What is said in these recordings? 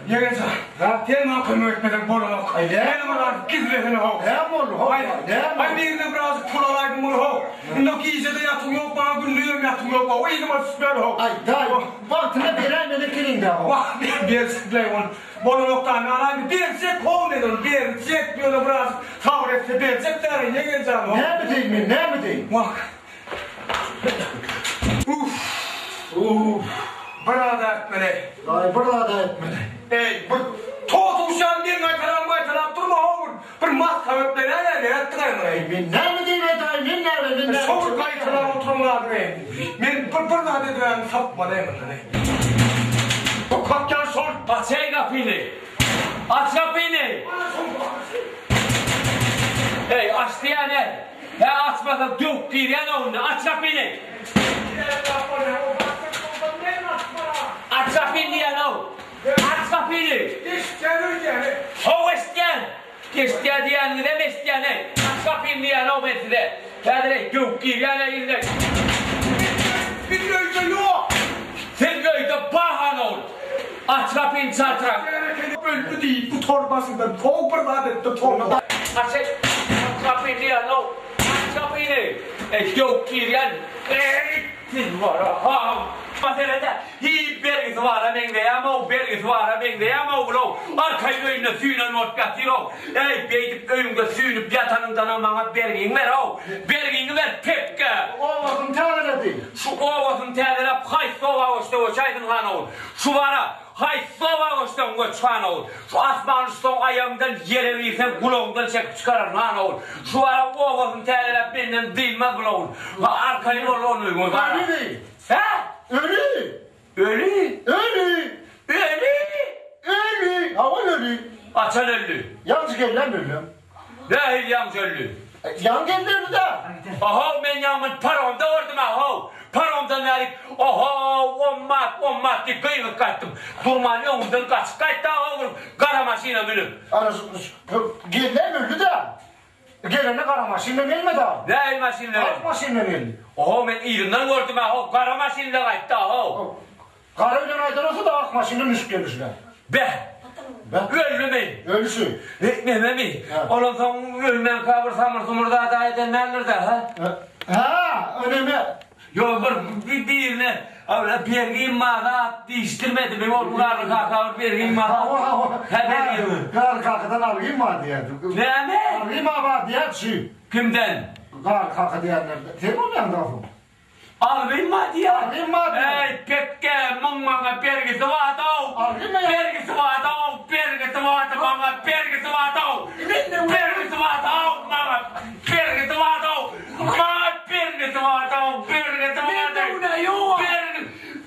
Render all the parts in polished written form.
Ýegen jan, sen maňa kömek etmeseň bolanok. Meni bir zat gizlesene how. Näme boldy how? Näme? Aý birinden birazjyk pul alaýdym bol how. Indi gije-de ýatuw ýok maňa gündizem ýatuw ýok how. Yzyma düşmeli how. Aý daýy, wagtynda beräýmeli ekeniň-dä how. Wah, berjekleý ony. Bolanok daýy, men alaýyn. Berjek how men ony, berjek. Ýöne birazjyk sabyr etse berjek däl, ýegen jan how. Näme diýin men, näme diýin? Wah. Uff. Uff. Bir zat aýtmaly. Daýy bir zat aýtmaly. Eý, bir totuş ýaly meň gaýtalanymy gaýtalap durma how bir. Bir maska berip beräýä, nätdiňaý muny? Men näme diýip daýy, men näme, men näme? Şo bir gaýtalap oturan zadyň eý. Men bir bir zat edibäni tapmaly mundan eý. Bu kakýan şol. Açaý gapyny. Aç gapyny. Eý, aç diýýän eý. Hä açmasaň döwüp girýän onda aç gapyny. Aç gapyny diýýän-ow. Aç gapyny. Eşitýän öýdýän. How eşitýän. Eşitýän diýýäniňizem eşitýän-eý. Aç gapyny diýýän-ow men size. Häzir-eý döwüp girýän-eý indi. Biz öýde ýok. Siz öýde bahan-ow. Aç gapyny çaltrak. Öldi diýip bu torbasyndan how bir zat etdi torba. Aç aç gapyny diýýän-ow. Aç gapyny. Eý döwüp girýän. Eý siz bara-ha. Meselede hiç bergisi bara meňzeýäm-ow, bergisi bara meňzeýäm-ow bul-ow. Arkaýyn öýünde süýnen bolup ýatyr-ow. Eý beýdip öýüňde süýnüp ýatanyňdanam maňa bergiňi ber-ow. Bergiňi ber pekge. Obasyny täzeledi. Şu obasyny täzeläp haýsy oba göçse göçäýsin han-ow. Şu bara. Haýsy oba göçseň göç han ogul. Şu asman uçsaň aýagyňdan ýere girseň gulagyňdan çekip çykararyn han ogul. Şu ara obasyny täzeläp menden dynmaz bul ogul. Ha arkaýyn bol ony öňe gara. Öli! Hä? Öli! Öli? Öli! Öli! Öli! Hawa öli. Haçan öldi? Ýaňjy gelýän öli. Nähili ýaňjy öldi? Ýaňy geldi öldi-dä. Ohow men ýaňy paromda gördüm ahow. Paromdan bärik ohow ommat ommat diýip gygyryp gaýtdym. Durman öňümden gaçyp gaýtdy ahow bir gara maşyna münüp. Ana şu gelýän öldi-dä. Gelende gara maşyn bilen gelmedi-a. Nähili maşyn bilen? Ak maşyn bilen geldi. Ohow men yzyndan gördüm ahow gara maşyn bilen gaýtdy ahow. Gara bilen aýdan bolsa-da ak maşyndan düşüp gelişine. Beh! Beh! Öldümi? Ölüşi. Nememi? Hä. Ondan soň ölmänkä bir samyr-sumur zad-a eden däldir-dä, hä? Hä, o neme? Ýok, bir birine bergim bar zat diýişdirmedimi? Ol Garry kaka bir bergim bar zat. Hawa, hawa. Hä, bergim. Garry kakadan algym bar diýýärdi. Näme? Algym bar diýýärdi şu. Kimden? Garry kaka diýenlerden. Sen bolýaň-da soň. Algym bar diýýär. Algym bar diýýär. Eý, pekge, muň maňa bergisi bar-ow. Algym ýa. Bergisi bar-ow, bergisi bar maňa, bergisi bar-ow. Bergisi bar-ow maňa, bergisi bar-ow. Maňa bergisi bar-ow, bergisi bar. Mende günä ýog-a.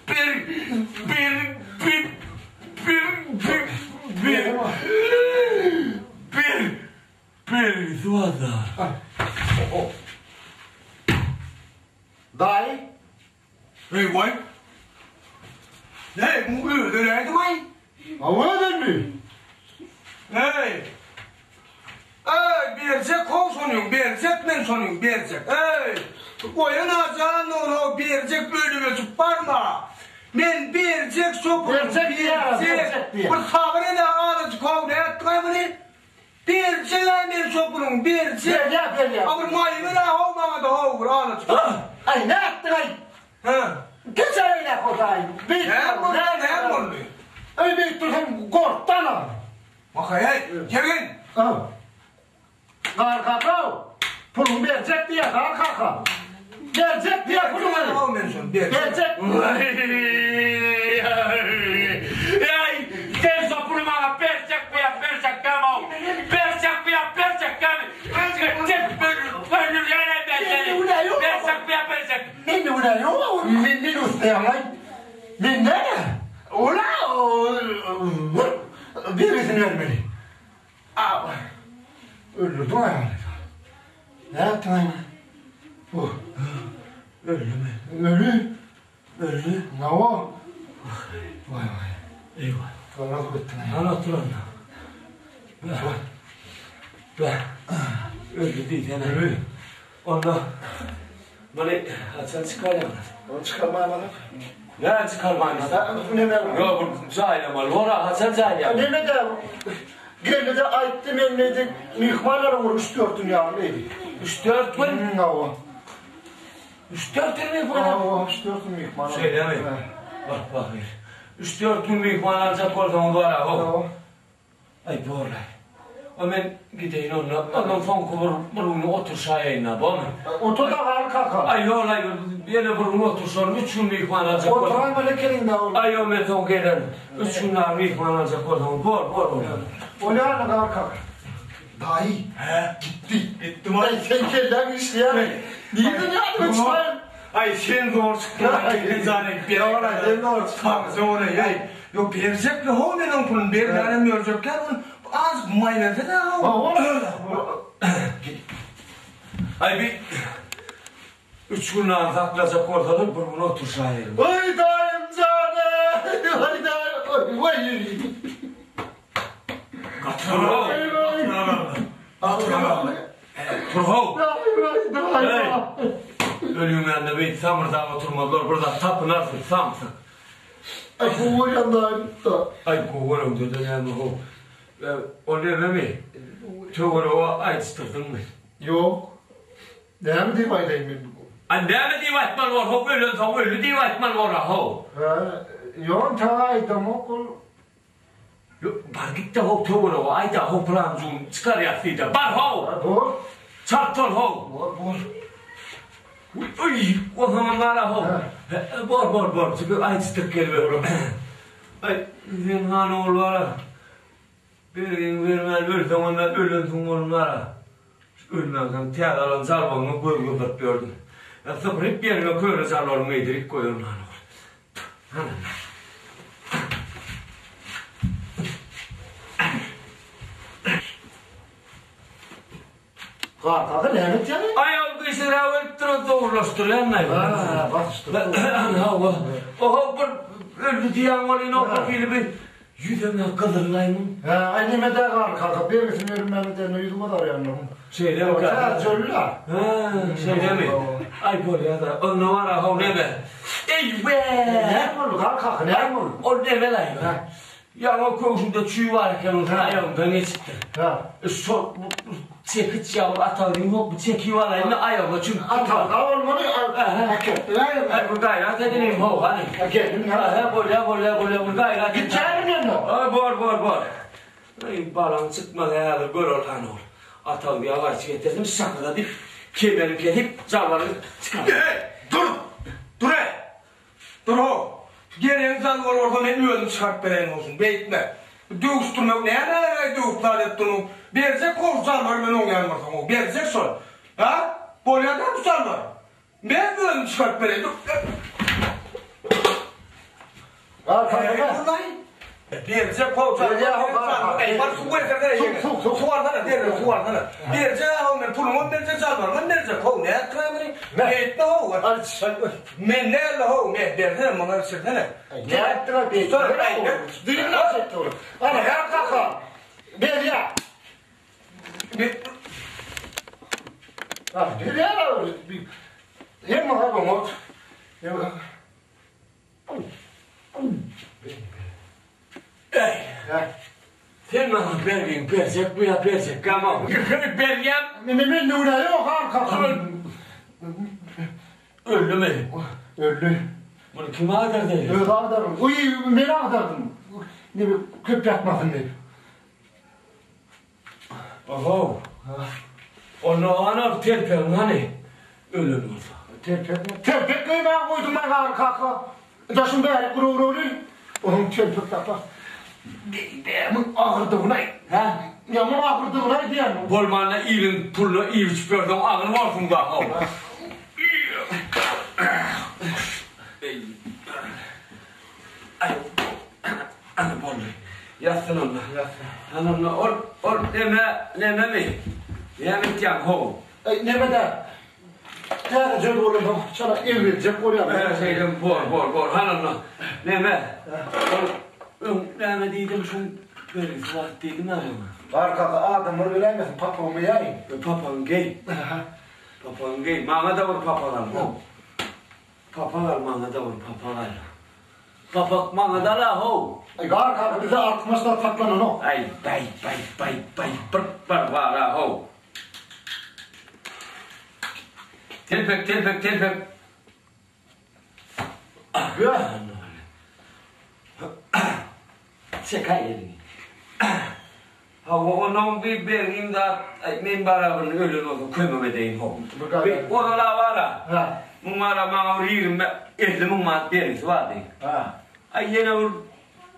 Ber, ber, ber, ber, ber, ber, ber, ber, bergisi bar-da. Daýy. Eý waý. Näý bu özi öläýdimi-aý? Hawa ölenmi? Eý. Eý berjek how şonyň berjek men şonyň berjek. Eý. Goýan ajan ony berjek ölüp öçüp barma. Men berjek şo puluny Berjek diýýär, berjek diýýär. Bir sabyr ede azajyk how nätdiňaý muny? Berjeg-ä men şo puluň, berjek. Berýä, berýä. A bir maý ber-ä how maňa-da how bir azajyk. Aý, nätdiň-aý? Hä? Geçäýin-ä Hudaý. Beýdip Näme boldy, näme boldy? Öý beýdip dursam gorkdy anam. Wah-eý, ýegen! Ha. Gar kaka-ow, puluňy berjek diýýä, gar kaka. Berjek diýýä puluňy. Berjek men şony, berjek. Berjek. Eý, sen şo puly maňa berjek bu ýa berjek däl-ow. Berjek bu ýa berjek däl. Öldürýän-ä men seni. Berjek bu ýa berjek. Mende günä ýog-a, men men ussaýaň-aý. Men näme? Ol-a bergisini bermeli. Aw. Öldürdiň aýaly. Nätdiň aý? Bu. Öldümi? Öli. Öldü. Nawa. Waý waý. Eýwa. Garaz bitdiň. Hany otur onda. Be. Öldü diýsene. Öli. Onda muny haçan çykarýaňyz? Ony çykarmaýmaly. Näme çykarman Neme? Ýok, bu jaýlamaly bor, haçan jaýlaýar? Neme-de geldi-de aýtdy, men diýdi, myhmanlaryň bir üç-dört gün ýaly diýdi. Üç-dört gün? Hmm, hawa. Üç-dört gün myhman? Hawa, üç-dört gün myhman. Şeýlemi? Bak, bak. Üç-dört gün myhman aljak bolsaňyz bar, hawa. Aý borlaý. O men gideýin onda. Ondan soňky bir bir gün oturşaýaýyn-a, bormy? Otur-da gal kaka. Aý ýok-laý, ýene bir gün oturşaryn, üç gün myhman aljak bolsaň. Oturaýmaly ekeniň-dä ol. Aý ýok, men soň gelerin. Üç gün dagy myhman aljak bolsaň, bor, bor bolýa. Bolýar-la gal kaka. Daýy. Hä? Gitdi. Gitdimi? Aý, seň kelläň işleýärmi? Nirden ýadyňa çykaýyn? Aý, sen zor çykdyň, aý, jan edip ber. Ýok-laý, sen zor çykdyň. Zor-eý. Ýok, berjekle how men oň puluny, bermänem ýörjekgä ol azjyk maý berse-dä how. Aý bi üç gün nan saklajak bolsalar bir gün oturşaýaýyn. Oý daýym jan-eý, oý daýym, oý. Gaty Tur how. Eý. Ölüň ýanynda beýdip samyrdap oturmazlar, bir zat tapynarsyň, samsyk. Aý gowy görýän daýym-da. Aý gowy göreňde-de näme how. Ol nememi? Töwerege aýdyşdyrdyňmy? Ýok. Näme diýip aýdaýyn men bu? Aý näme diýip aýtmaly bor how, ölensoň öldi diýip aýtmaly bor-a how. Hä, ýok entäk aýdamok ol. Ýok, bar git-de how töwerege aýda how pylan jun çykarýas diý-de, bar how! Hä, bor. Çalt bol how! Bor, bor. Uý, onsoňam bar-a how. Bor, bor, bor, çünki aýdyşdyryp geliber. Aý, sen han ogul bar-a. Bergiňi bermän ölseňem-ä ölensiň oglum bar-a. Ölmänsoň täze alan jalbagyňa göz gyzdyryp ýördüm. Ýa sypyryp ýeriňe köne jalbaryňy geýdirip goýaryn han ogul. Kaka näme etýäň? Aý ol gyşyra ölüpdir ol dogrulaşdyrýan-laý. Ha, basyşdyr. Hawa. Oho bir öldi diýýän welin o bir hili bir ýüzem-ä gyzyllaý muň. Hä, aý neme-dä gal kaka, bergisini bermäne dälne ýüzi gyzarýandyr muň. Şeýlemi kaka? Täze öldi-ä. Hä, şeýlemi? Aý bolýa-da, onda bar-a how neme. Eý-we! Näme boldy gal kaka, näme boldy? Ol neme-laý? Ýaňy köwşümde çüý bar eken, ol aýagymdan geçipdir. Şol çekiç ýa bir atal diýip, bu çekip alaýyn-da aýagyma çümüp. Atal-da bolmaly, Ähä, bir gaýrat edeliň, how, hany. Geldim, Ähä, bolýa, bolýa, bolýa, bir gaýrat et. Gitjärin indi. Aý, bor, bor, bor. Aý, balaň çykmaz häzir, gör ol, hany ol. Atal diýip, gaýçy getirdim, şakyda diýip, kemerini kesip, jalbaryny çykardy. Eý, dur! Dur-eý! Dur-how! Geregiň zat bol bolsa men özüm çykaryp bereýin bolsun. Beýtme. Döwüşdirmek näme-äý döwüp zat edip durmuň. Berjek how jalbary men oňýan bolsaň how. Berjek şol. Hä? Bolýa däl bu jalbar. Men özüm çykaryp bereýin. Dur. Gal kaka. Berjek how jalbar. Eý bar suw getirsene ýeňňe. Suw suw. Suw alsana derrew suw alsana. Berjek how men puluňam berjek jalbarymam berjek how. Nätdiräý muny? Beýtme how. Men näle how, men bersene, maňa içirsene. Nätdiler beýtdiler. Düýn näçe dur. Ana her kaka. Berýä. Ah, berýä. Hem maňa oňat. Eý. Sen maňa bergiňi berjekmi ýa berjekkäm-ow? Berýän. Men men nöwrä ýok, har kaka. Öldümi? Öldi. Muny kim agdardy? Özi agdardym. Uý, men agdardym. Neme köp ýatmasyn diýip. Oho. Onda ana telpegiň hany? Ölen bolsa. Telpek? Telpek geýmäge goýdum men Garry kaka. Daşyň bäri guruguraly. Onuň telpek tapar. Geýdämiň agyrdygyny-aý. Hä? Ýaman agyrdygyny-aý diýýän. Bolmanda iliň puluna iýip-içip ýörseň agyr bolsun da-how. Aý, ana boldy. Ýatsyn onda. Ýatsyn. Ana onda ol, ol neme, nememi? Näme etýäň, how? Aý, neme-dä? Täze jöl bolansoň çala eglenjek bolýar. Hä, şeýdem bor, bor, bor. Hany onda, neme? Ol öň näme diýdim, şuň bergisi bar diýdim-ä maňa. Bar kaka, adamlar biläýmesin, papagymy geýäýin. Papagyňy geý. Papagyňy geý. Maňa-da bir papak al, how. Papak al, maňa-da bir papak al. Papak maňa dala how. Aý gar kaka bize artykmaç zat saklananok. Aý baý baý baý baý bir bar bara how. Telpek telpek telpek. Çekäý eliňi. Hawa onnoň bir bergim zat men barabir ölen bolsa kömek edeýin how. Bir ozala bara. Muň bara maňa bir 20 50 müň manat bergisi bardy. Aý ýene bir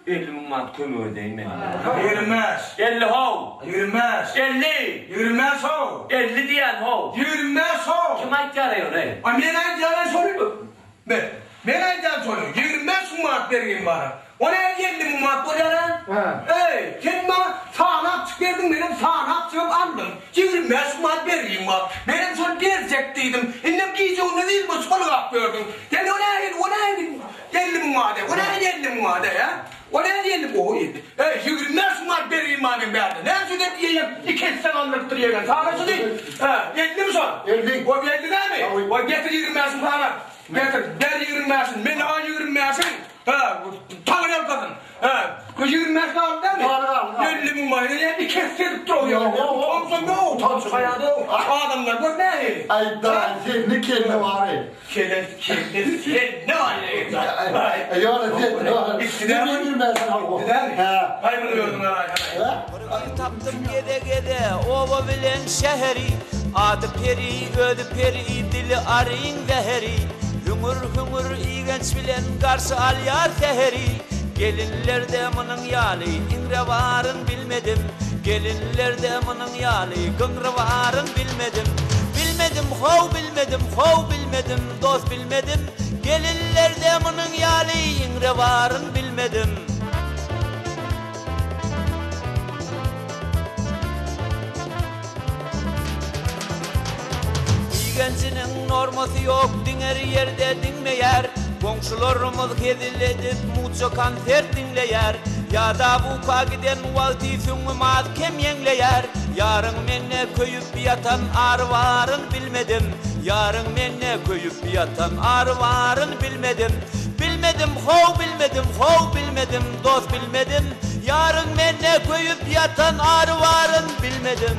50 müň manat kömek edeýin men. 25. 50 how. 25. 50. 25 how. 50 diýen how. 25 how. Kim aýtýar ony? A men aýdýan şony. Men, men aýdýan şony, 25 müň manat bergim bar. O näme 50 müň manat bolýar-a? Eý, sen maňa sanap çyk berdiň, menem sanap çykyp aldym. 25 müň manat bergim bar. Menem şony berjek diýdim. Indem gije-gündiz ilme çolgap ýördüň. Sen o nähili, o nähili 50 müň manat, o nähili 50 müň manat, hä? O nähili 50, o 50. Eý, 25 müň manat bergim bar meň bärde. Näme üçin sen diýýän, iki esse galdyrypdyr ýegen. Sana şu diý. Hä, 50-mi şol? 50. O 50 dämi? O getir 25-ini sana. Getir, ber 25-ini. Men al 25-ini. Hä, taňry ýalkasyn. Hä, bu 25 galdy dämi? Galdy, galdy, galdy. 50 müň manat. Ýa iki esse edip dur o ýa. Utansaň ýok, utanç haýada. Adamlar gör nähili. Aý, daýy, sende kelle bar-eý. Kelle, kelle, sen ne bar ýa? Aý, ýok, sen, ýok. Gitdi dämi? Gitdi dämi? Hä. Aý, muny özüň alaý, hä. Bir gyz tapdym geze-geze, oba bilen şäheri, Ady Peri, özi peri, dili aryň zäheri. Hüňür-hüňür igenç bilen garşy alýar säheri. Gelinlerde munuň ýaly iňre baryn bilmedim, Gelinlerde munuň ýaly gyňry baryn bilmedim. Bilmedim, how bilmedim, how bilmedim, dost bilmedim, Gelinlerde munuň ýaly iňre baryn bilmedim. Igenjiniň normasy ýok, diňer ýerde diňmeýär. Goňşularymyz hezil edip muça konsert diňleýär. Ýadap uka giden wagty süňňüm az kem ýeňleýär. Ýaryň mende köýüp ýatan ary baryn bilmedim. Ýaryň mende köýüp ýatan ary baryn bilmedim. Bilmedim how bilmedim how bilmedim dost bilmedim. Ýaryň mende köýüp ýatan ary baryn bilmedim.